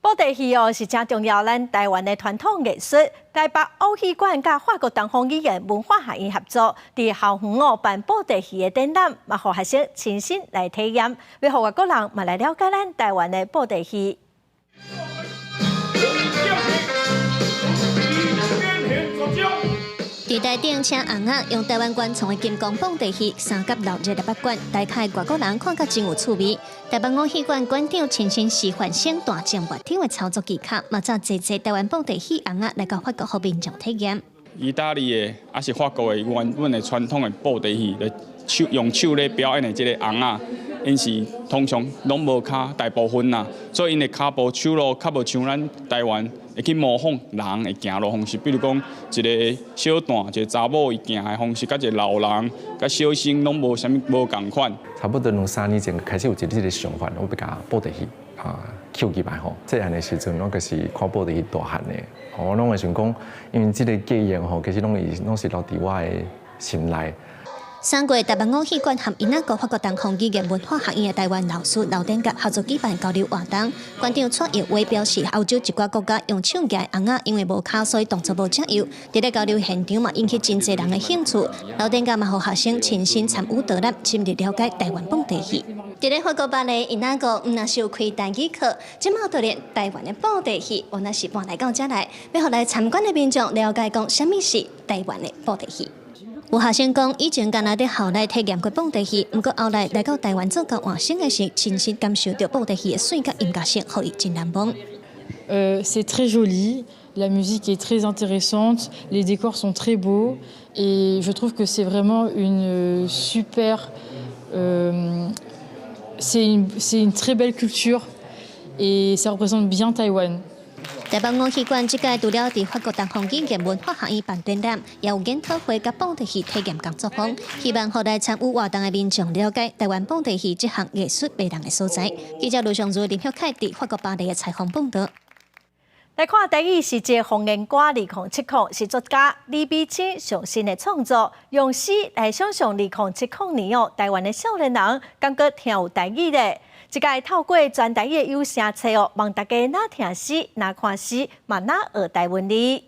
布袋戲哦是誠重要，咱台灣的傳統藝術。台北偶戲館佮法國東方語言文化學院合作，佇校園哦辦布袋戲的展覽，嘛予學生親身來體驗，欲予外國人嘛來了解咱台灣的布袋戲。佇台頂請尪仔用台灣原創的金剛布袋戲三甲鬧熱的北館，台下外國人看甲真有趣味。台北偶戲館館長親身示範省大靜脈頂的操作技巧，嘛載濟濟台灣布袋戲尪仔來到法國予民眾體驗。意大利的抑是法國的原本的傳統的布袋戲，咧手用手咧表演的這个尪仔，𪜶是通常攏無跤，大部分啦，所以𪜶的跤步手路較無像咱台灣會去模仿人會行路方式，比如講一个小旦，一个查某伊行的方式，佮一个老人、佮小生攏無啥物無仝款。差不多兩三年前開始有一个這个想法，我欲共布袋戲啊抾起來吼。細漢的時陣，我就是看布袋戲大漢的，我攏會想講，因為這个記憶吼，其實攏是留佇我的心內。3月，台北偶戲館和𪜶仔國法國東方語言文化學院的台灣老師劉典甲合作舉辦交流活動。館長蔡耀威表示，歐洲一寡國家用手舉的尪仔，因為無跤，所以動作無遮幼。佇咧交流現場嘛，引起真濟人的興趣。劉典甲嘛，予學生親身參與導覽，深入了解台灣布袋戲。佇咧法國巴黎，𪜶仔國毋若是有開台語課，這馬就連台灣的布袋戲，原來是搬來到遮來，欲予來參觀的民眾了解講，啥物是台灣的布袋戲。有學生講，以前干焦佇校內體驗過布袋戲，毋過後來來到台灣做交換生的時，親身感受著布袋戲的媠佮音樂性，予伊真難忘。 C'est très joli, la musique est très intéressante, les décors sont très beaux et je trouve que c'est vraiment une super, c'est une très belle culture et ça représente bien Taïwan. 台北偶戲館這屆除了佇法國東方語言文化學院辦展覽，也有研討會佮布袋戲體驗工作坊，希望予來參與活動的民眾了解台灣布袋戲這項藝術迷人的所在。記者盧尚如、林玉凱佇法國巴黎的採訪報導。來看台語時節方言歌2070，是作家李美清上新的創作，用詩來想象2070年哦，台灣的少年人感覺聽有台語咧。這屆透過全台語的有聲冊哦，望大家若聽詩、若看詩，嘛若學台灣字。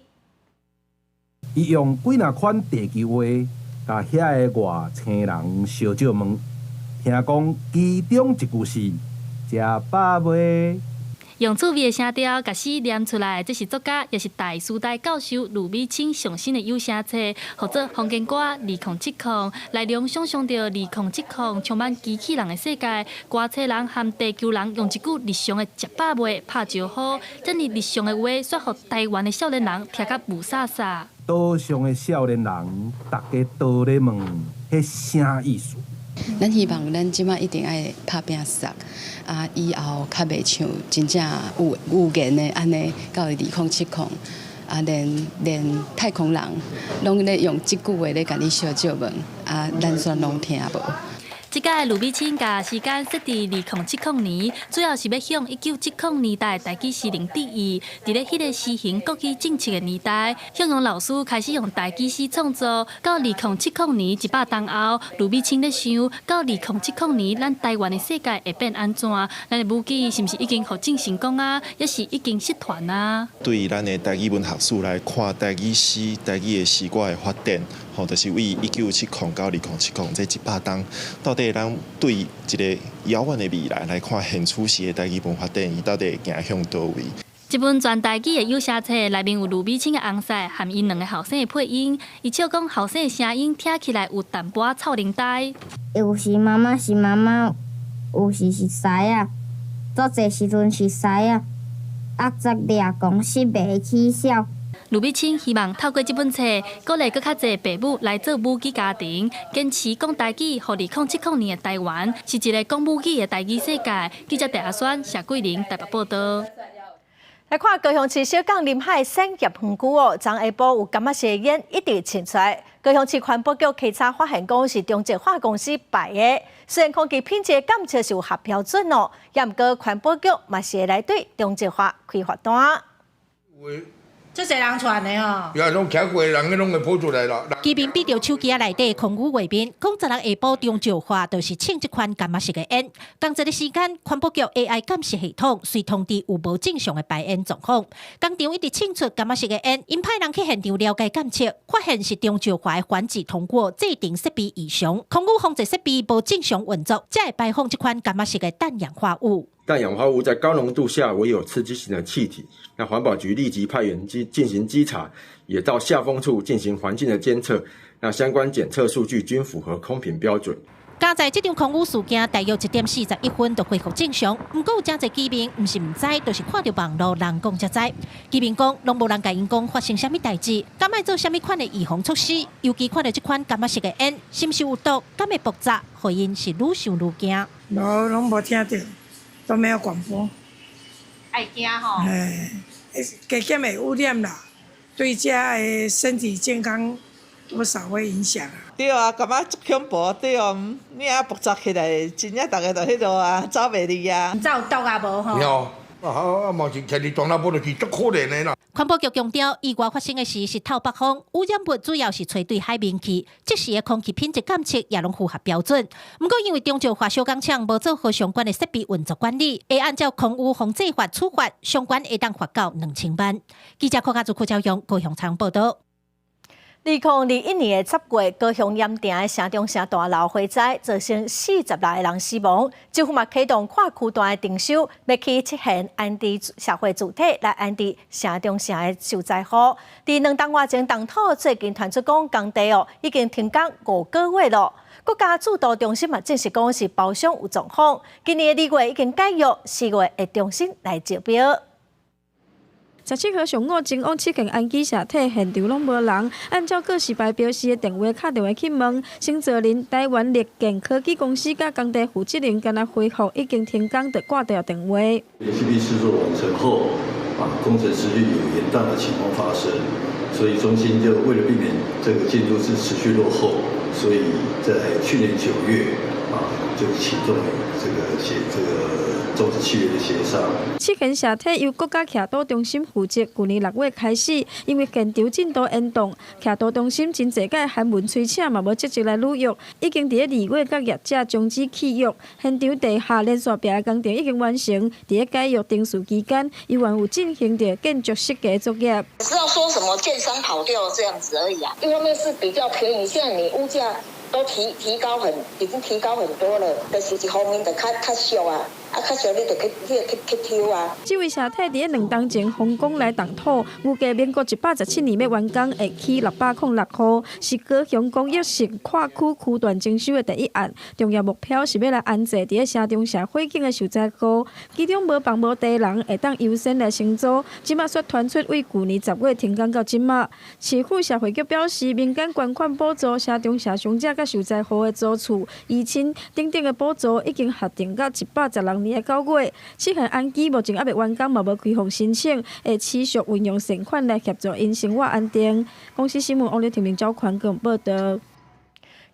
伊用幾若款地球話，共遐个外星人相借問，聽講其中一句是“食飽未”。用趣味的聲調，共詩念出來，這是作家，也是大師大教授盧美清上新的有聲冊，號做《方言歌2070》，內容想象著2070充滿機器人的世界，歌冊人和地球人用一句日常的食飽未拍招呼，這爾日常的話，煞予台灣的少年人聽甲霧煞煞。島上的少年人，逐家都咧問，彼啥意思？咱希望咱這馬一定愛拍拚捒，啊，以後較袂像真正有預言的按呢，到2070，啊，連太空人攏咧用這句話咧共你相借問，啊，咱煞攏聽無。這屆盧美清共時間設佇2070年，主要是欲向1970年代台語詩人致意。佇咧彼个實行國語政策的年代，向陽老師開始用台語詩創作。到2070年100冬後，盧美清咧想，到2070年，咱台灣的世界會變按怎？咱的母語是毋是已經復振成功啊？抑是已經失傳啊？對咱的台語文學史來看，台語詩、台語的詩歌的發展，吼，就是為1970到2070這100冬，到底咱對一个遙遠的未來來看，現此時的台語文發展，伊到底會行向佗位？這本全台語的有聲冊內面有盧美清的尪婿和𪜶兩个後生的配音，伊笑講後生的聲音聽起來有淡薄仔臭奶呆。有時媽媽是媽媽，有時是獅仔，足濟時陣是獅仔，壓雜掠狂失袂起痟。盧美清希望透過這本冊，鼓勵閣較濟爸母來做母語家庭，堅持講台語，予2070年的台灣是一个講母語的台語世界。記者鄭阿宣、謝桂玲台北報導。來看高雄市小港臨海產業園區哦，昨下晡有柑仔色煙一直衝出來。高雄市環保局稽查發現，講是中石化公司排的。雖然空氣品質檢測是有合標準哦，也毋過環保局嘛是會來對中石化開罰單。這濟人傳的吼，也攏徛過人，攏會跑出來啦。居民比著手機仔內底空污畫面，講十六下晡中石化就是衝這款柑仔色的煙。仝一个時間，環保局 AI 監視系統隨通知有無正常的排煙狀況。工廠一直衝出柑仔色的煙，𪜶派人去現場了解檢測，發現是中石化的環境通過制程設備異常，空污防治設備無正常運作，才會排放這款柑仔色的氮氧化物。氮氧化物在高濃度下為有刺激性的氣體，那環保局立即派員進行稽查，也到下風處進行環境的監測，那相關檢測數據均符合空品標準。佳哉這場空污事件大約1點41分就恢復正常，毋過有誠濟居民毋是毋知，就是看著網路人講才知。居民講，攏無人共𪜶講發生啥物代誌，敢愛做啥物款的預防措施，尤其看著這款柑仔色的煙，是毋是有毒，敢會爆炸，予𪜶是愈想愈驚。無，攏無聽著，都沒有廣播。愛驚吼。嘿，加減會污染啦，對遮的身體健康多少會影響啊。對啊，感覺足恐怖，對哦，你啊爆炸起來，真正逐个就彼落啊，走袂離啊。毋知有毒啊無吼？有，啊啊嘛是徛佇大那無就是足可憐的啦。環保局強調，意外發生的時是透北風，污染物主要是吹對海面去，即時的空氣品質監測也攏符合標準。毋過因為中石化小工廠無做好相關的設備運作管理，會按照空污防治法處罰，相關會當罰到2000萬。記者柯家祖、柯昭勇高雄採訪報道。2021年的10月，高雄鹽埕的城中城大樓火災，造成46個人死亡。政府嘛啟動跨區段的徵收，欲去七賢安置社會住宅來安置城中城的受災戶。佇2冬外前，動土最近傳出講工地哦已經停工5個月咯。國家制度中心嘛證實講是包商有狀況。今年的2月已經解約，4月會重新來招標。17號上午，前往七賢安居社體現場攏無人。按照告示牌標示的電話，敲電話去問，承造人台灣力健科技公司佮工地負責人敢若回覆已經停工，就掛掉電話。 PCB 製作完成後，啊，工程持續有延宕的情況發生，所以中心就為了避免這個進度是持續落後，所以在去年9月啊，就啟動這個協這個終止契約的協商。七賢社體由國家徛島中心負責，舊年6月開始，因為現場進度延宕，徛島中心真濟屆韓文催請嘛無積極來履約，已經佇咧2月佮業者終止契約。現場地下連線壁的工程已經完成，佇咧解約程序期間，猶原有進行著建築設計作業。只要說什麼建商跑掉這樣子而已啊，一方面是比較便宜，現在你屋價都提高很，已經提高很多了，就是一方面就較較俗啊。啊，較俗你就去去去去抽啊！這位社體佇咧2冬前風光來動土，預計民國117年欲完工，會起606戶，是高雄公益性跨區區段徵收的第一案。重要目標是欲來安置佇咧城中城火警的受災戶，其中無房無地人會當優先來承租。這馬煞傳出為舊年10月停工到這馬。市府社會局表示，民間捐款補助城中城傷者佮受災戶的租厝、遺親等等的補助，已經核定到116年的9月，七賢安居目前猶未完工，嘛無開放申請，會持續運用善款來協助𪜶生活安定。公視新聞王劉婷明招寬廣報道。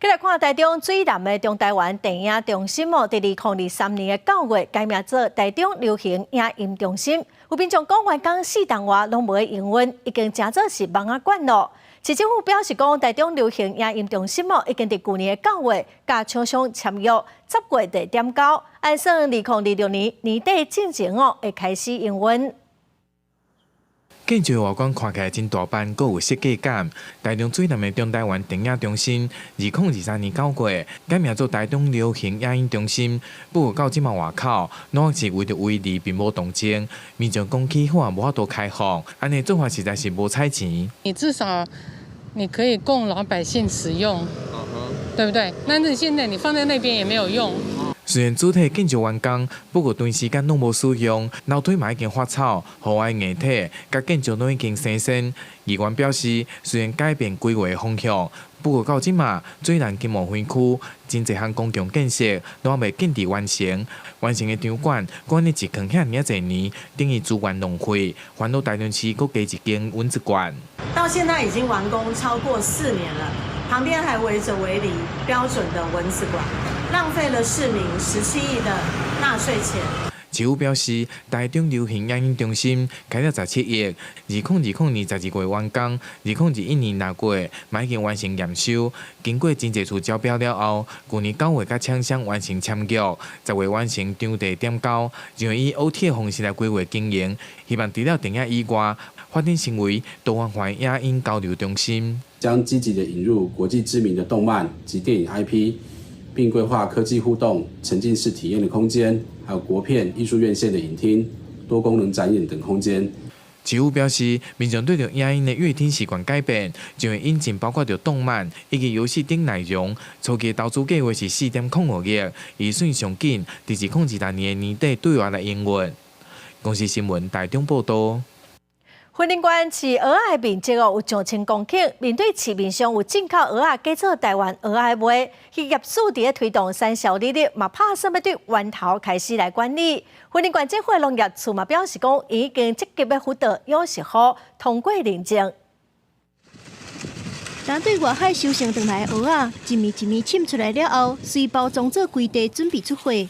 繼來看台中水湳的中台灣電影中心哦，佇2023年的9月改名做台中流行影音中心。有民眾講，完工4冬外攏無營運，已經成做是蠓仔館咯。市政府表示講，台中流行影音中心哦，已經佇舊年的九月佮廠商簽約，10月就點交，按算2026年年底進前哦會開始營運。建築外觀看起來真大範，閣有設計感。台中水湳的中台灣電影中心，2023年9月改名做台中流行影音中心。不過到這馬外口，攏是圍著圍籬，並無動靜。民眾講起好無法度開放，按呢做法實在是無彩錢。你至少你可以供老百姓使用，對不對？那你現在你放在那邊也沒有用。雖然主體建築完工，不過長時間攏無使用，樓梯嘛已經發臭，戶外硬體佮建築攏已經生鉎。議員表示，雖然改變規劃方向，不過到這馬水湳金門園區真濟項公共建設攏猶未建置完成，完成的場館閣按呢一囥遐爾仔濟年，等於資源浪費，煩惱台中市閣加一間蚊子館。到現在已經完工超過4年了，旁邊還圍着圍籬，標準的蚊子館。浪費了市民17億的納稅錢。市府表示，台中流行影音中心開了17億，2020年12月完工，2021年6月嘛已經完成驗收。經過真濟次招標了後，舊年9月佮廠商完成簽約，10月完成場地點交，就以 OT 的方式來規劃經營。希望除了電影以外，發展成為多元化影音交流中心。將積極的引入國際知名的動漫及電影 IP。並規劃科技互動、沉浸式體驗的空間，還有國片藝術院線的影廳、多功能展演等空間。市府表示，民眾對著影音的閱聽習慣改變，將會引進包括著動漫以及遊戲等內容。初期投資計劃是4.05億，預算上緊，佇2026年的年底對外來營運。公視新聞台中報道。雲林縣飼蚵仔的面積哦有上千公頃，面對市面上有進口蚵仔假做台灣蚵仔賣，漁業署佇咧推動產銷履歷，嘛拍算欲對源頭開始來管理。雲林縣政府農業處嘛表示講，已經積極欲輔導養殖戶通過認證。當對外海收成轉來的蚵仔，一暝一暝揤出來了後，隨包裝做規地準備出貨。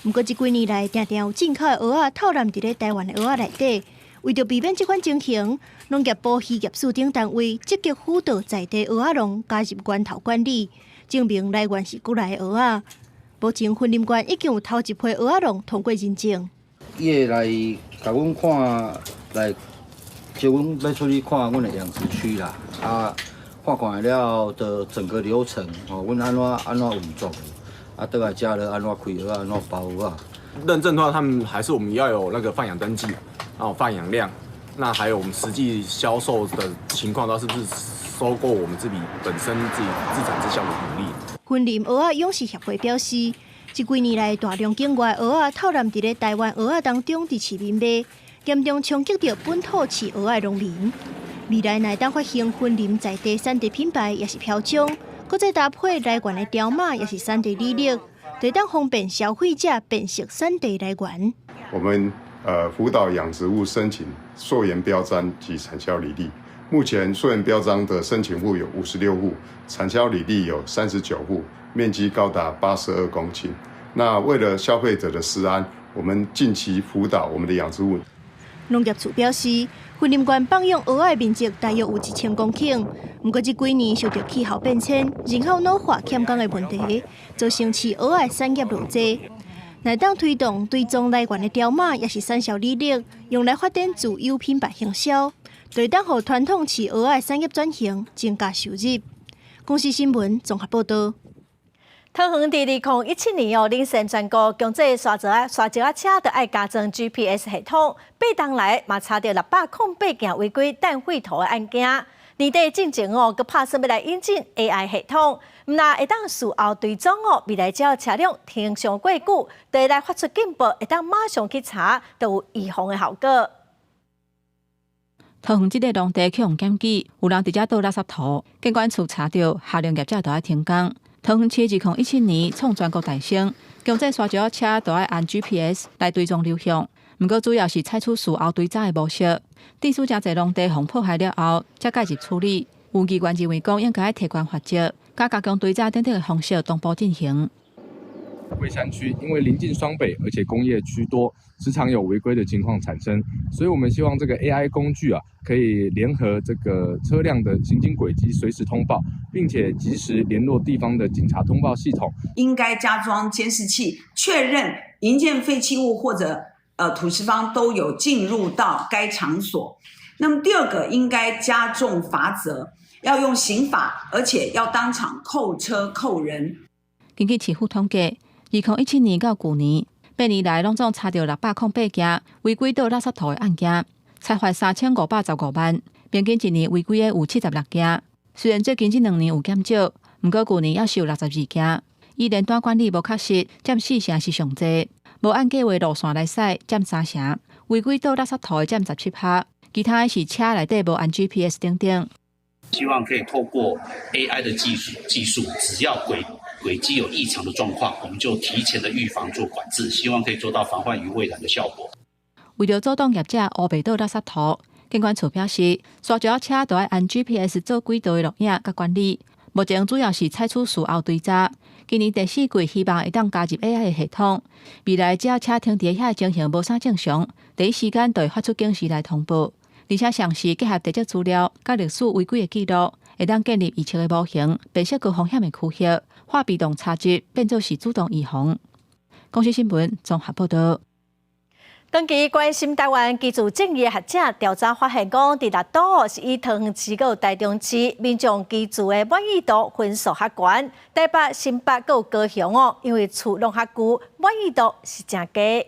毋過這幾年來，定定有進口的蚵仔偷濫佇咧台灣的蚵仔內底。為著避免這款情形，農業部漁業署等單位積極輔導在地蚵仔農加入源頭管理，證明來源是國內的蚵仔。目前雲林縣已經有頭一批蚵仔農通過認證。伊會來共阮看，來招阮欲出去看阮的養殖區啦，啊，看看了的整個流程，吼，阮按怎按怎運作，啊，倒來遮咧按怎開蚵仔，按怎包蚵仔。認證的話，他們還是我們要有那個放養登記，然後放養量，那還有我們實際銷售的情況，到是不是收購我們自己本身自己自產自銷的比例。雲林蚵仔養殖協會表示，這幾年來大量境外蚵仔偷濫佇咧台灣蚵仔當中佇市面賣，嚴重衝擊著本土飼蚵仔農民。未來若會當發行雲林在地產地品牌，抑是標章，閣再搭配來源的條碼，抑是產地履歷，就會當方便消費者辨識產地來源。我們輔導養殖戶申請溯源標章及產銷履歷。目前溯源標章的申請戶有56戶，產銷履歷有39戶，面積高達82公頃。那為了消費者的食安，我們近期輔導我們的養殖戶。農業處表示，雲林縣放養蚵仔面積大約有1000公頃，毋過這幾年受著氣候變遷、人口老化、欠工的問題，造成飼蚵仔產業落滯。若當推動追蹤來源的條碼，抑是產銷履歷，用來發展自有品牌行銷，就會當予傳統飼蚵仔產業轉型，增加收入。公視新聞綜合報導。桃園佇2017年哦，領先全國強制沙石仔沙石仔車著愛加裝 GPS 系統，8冬來嘛查著608件違規擲廢塗的案件。年底進前哦，閣拍算欲來引進 AI 系統，毋但會當事後追蹤哦，未來只要車輛停傷過久，就會來發出警報，會當馬上去查，就有預防的效果。桃園這個農地去予檢舉，有人佇遮倒垃圾塗，建管處查著，下令業者著愛停工。桃園市2017年創全國大先，強制沙石仔車著愛按 GPS 來追蹤流向。毋過主要是採取事後追查的模式。致使誠濟農地予破壞了後，才介入處理。有議員認為講應該愛提懸罰則，佮加強追查等等的方式同步進行。龜山區因為臨近雙北，而且工業區多，時常有違規的情況產生，所以我們希望這個 AI 工具啊，可以聯合這個車輛的行經軌跡，隨時通報，並且及時聯絡地方的警察通報系統。應該加裝監視器，確認營建廢棄物或者土石方都有進入到該場所。那麼第二個應該加重罰則，要用刑法，而且要當場扣車扣人。根據市府統計，2017年到舊年8年來，攏總查著608件違規倒垃圾塗的案件，裁罰3515萬。平均一年違規的有76件。雖然最近這兩年有減少，毋過舊年猶是有62件。以連單管理無確實，佔四成是上濟。無按計劃路線來駛，佔三成。違規倒垃圾塗的佔17趴，其他的是車內底無按 GPS 等等。希望可以透過 AI 的技術，只要軌跡有異常的狀況，我們就提前的預防做管制，希望可以做到防患於未然的效果。為著阻擋業者烏白倒垃圾塗，建管處表示，沙石仔車著愛按 GPS 做軌道的錄影佮管理。目前主要是採取事後追查。今年第四季希望會當加入 AI 的系統，未來只要車停佇遐的情形無啥正常，第一時間就會發出警示來通報。而且同時結合地籍資料、佮歷史違規的記錄，會當建立預測的模型，辨識高風險的區域，化被動查緝變做是主動預防。公視新聞綜合報導。長期關心台灣居住正義的學者調查發現，講佇六都是以桃園市佮台中市民眾居住的滿意度分數較懸，台北、新北閣有高雄哦，因為厝攏較舊，滿意度是誠低。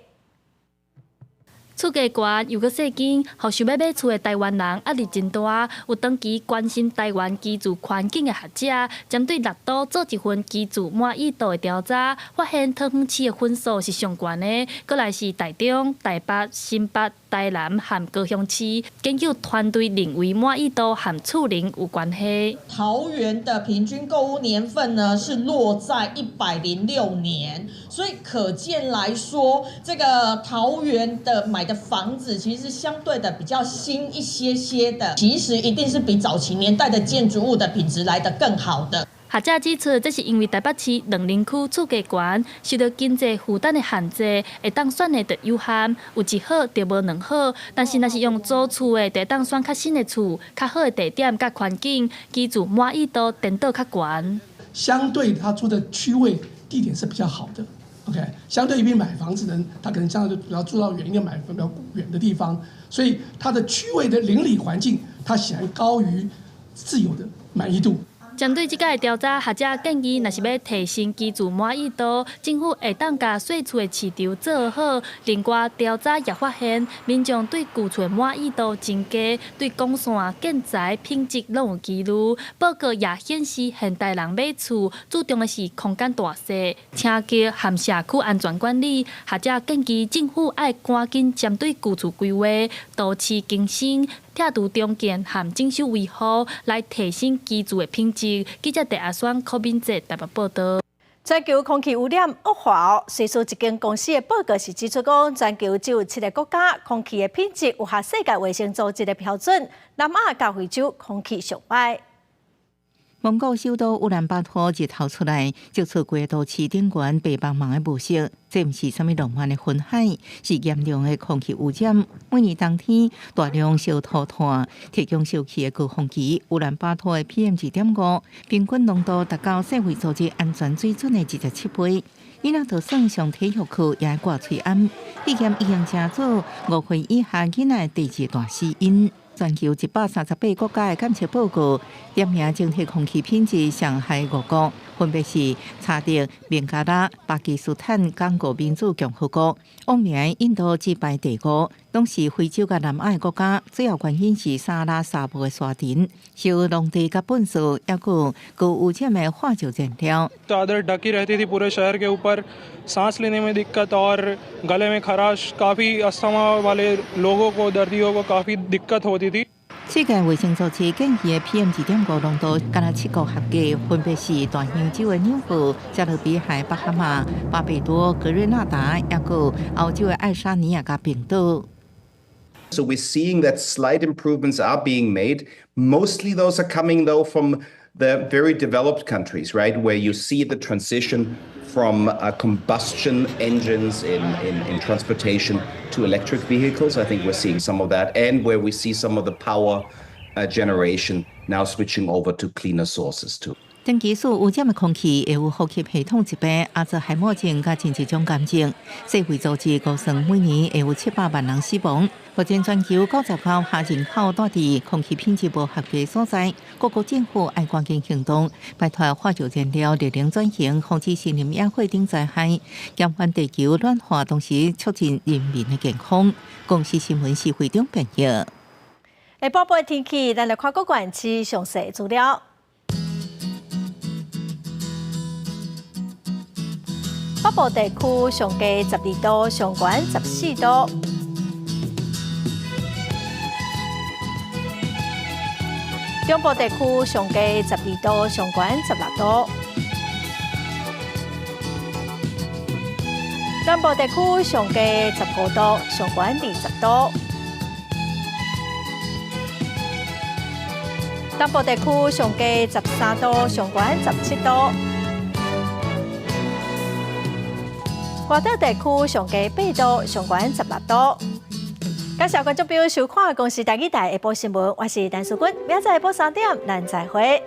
厝價懸又閣稅金，予想欲買厝的台灣人壓力真大。有長期關心台灣居住環境的學者，針對六都做一份居住滿意度的調查，發現桃園市的分數是上懸的，閣來是台中、台北、新北、台南和高雄市。研究團隊認為滿意度和厝齡有關係。桃園的平均購屋年份呢是落在106年，所以可見來說，這個桃園的買的房子其實相對的比較新一些些的，其實一定是比早期年代的建築物的品質來得更好的。學者指出，這是因為台北市苓林區厝價懸，受著經濟負擔的限制，會當選的就有限，有一好就無兩好。但是，若是用租厝的，就會當選較新的厝、較好的地點佮環境，居住滿意度顛倒較懸。相對他住的區位地點是比較好的，OK。相對於買房子的人，他可能相對比較住到遠一點，買比較遠的地方，所以他的區位的鄰里環境，他顯然高於自有的滿意度。針對這個調查，學者建議，若是欲提升居住滿意度，政府會當共細厝的市場做好。另外，調查也發現，民眾對舊厝的滿意度真低，對光線、建材品質攏有疑慮。報告也顯示，現代人買厝注重的是空間大細、清潔和社區安全管理。學者建議政府愛趕緊針對舊厝規劃、都市更新、拆除重建和整修維護，來提升居住的品質。記者鄭阿雙、柯敏哲台北報導。全球空氣污染惡化哦，瑞士一間公司的報告是指出講，全球只有七个國家空氣的品質有合世界衛生組織的標準，南亞佮非洲空氣上歹。蒙古首都烏蘭巴托日頭出來，照出規个都市頂懸白茫茫的霧色，這毋是啥物浪漫的雲海，是嚴重的空氣污染。每年冬天，大量燒塗炭提供燒氣的高峰期，烏蘭巴托的 PM 2.5平均濃度達到世衛組織安全水準的27倍。伊若就算上體育課也愛掛喙罨，肺炎已經成做5歲以下囡仔的第二大死因。全球138國家的監測報告，點名整體空氣品質上害五國，分別是查德、孟加拉、巴基斯坦、剛果民主共和國。榜名印度只排第五，攏是非洲佮南亞的國家。主要原因是撒哈拉沙漠的沙塵、燒農地佮糞埽，抑閣高污染的化石燃料。 चादर ढकी रहती थी पूरे शहर के ऊपर, सांस लेने में दिक्कत और गले में खराश, काफ़ी अस्थमा वाले लोगों को, दर्दियों को काफ़ी दिक्कत होती थी。世界衛生組織建議的 PM 2.5濃度，干焦七國合格，分別是大洋洲的紐奧、加勒比海巴哈馬、巴貝多、格瑞納達，抑閣歐洲的愛沙尼亞佮冰島。 So we're seeing that slight improvements are being made. Mostly those are coming, though, from the very developed countries, right, where you see the transition from combustion engines in transportation to electric vehicles. I think we're seeing some of that, and where we see some of the power generation now switching over to cleaner sources too. 長期受污染的空氣會有呼吸系統疾病、阿茲海默症佮真濟種癌症。世衛組織估算每年會有700萬人死亡。目前全球99%人口住佇空氣品質無合格所在，各國政府愛趕緊行動，擺脫化石燃料、熱能轉型、防止森林野火等災害，減緩地球暖化，同時促進人民的健康。公視新聞施會長編譯。下晡晡天氣，咱來看各縣市詳細資料。北部地區上低12度，上懸14度。中部地區上低12度，上懸16度。南部地區上低15度，上懸20度。東部地區上低13度，上懸17度。外島地區上低8度，上懸16度。感謝觀眾朋友收看《公視台語台》下晡新聞，我是陳淑君，明仔載下晡3點，咱再會。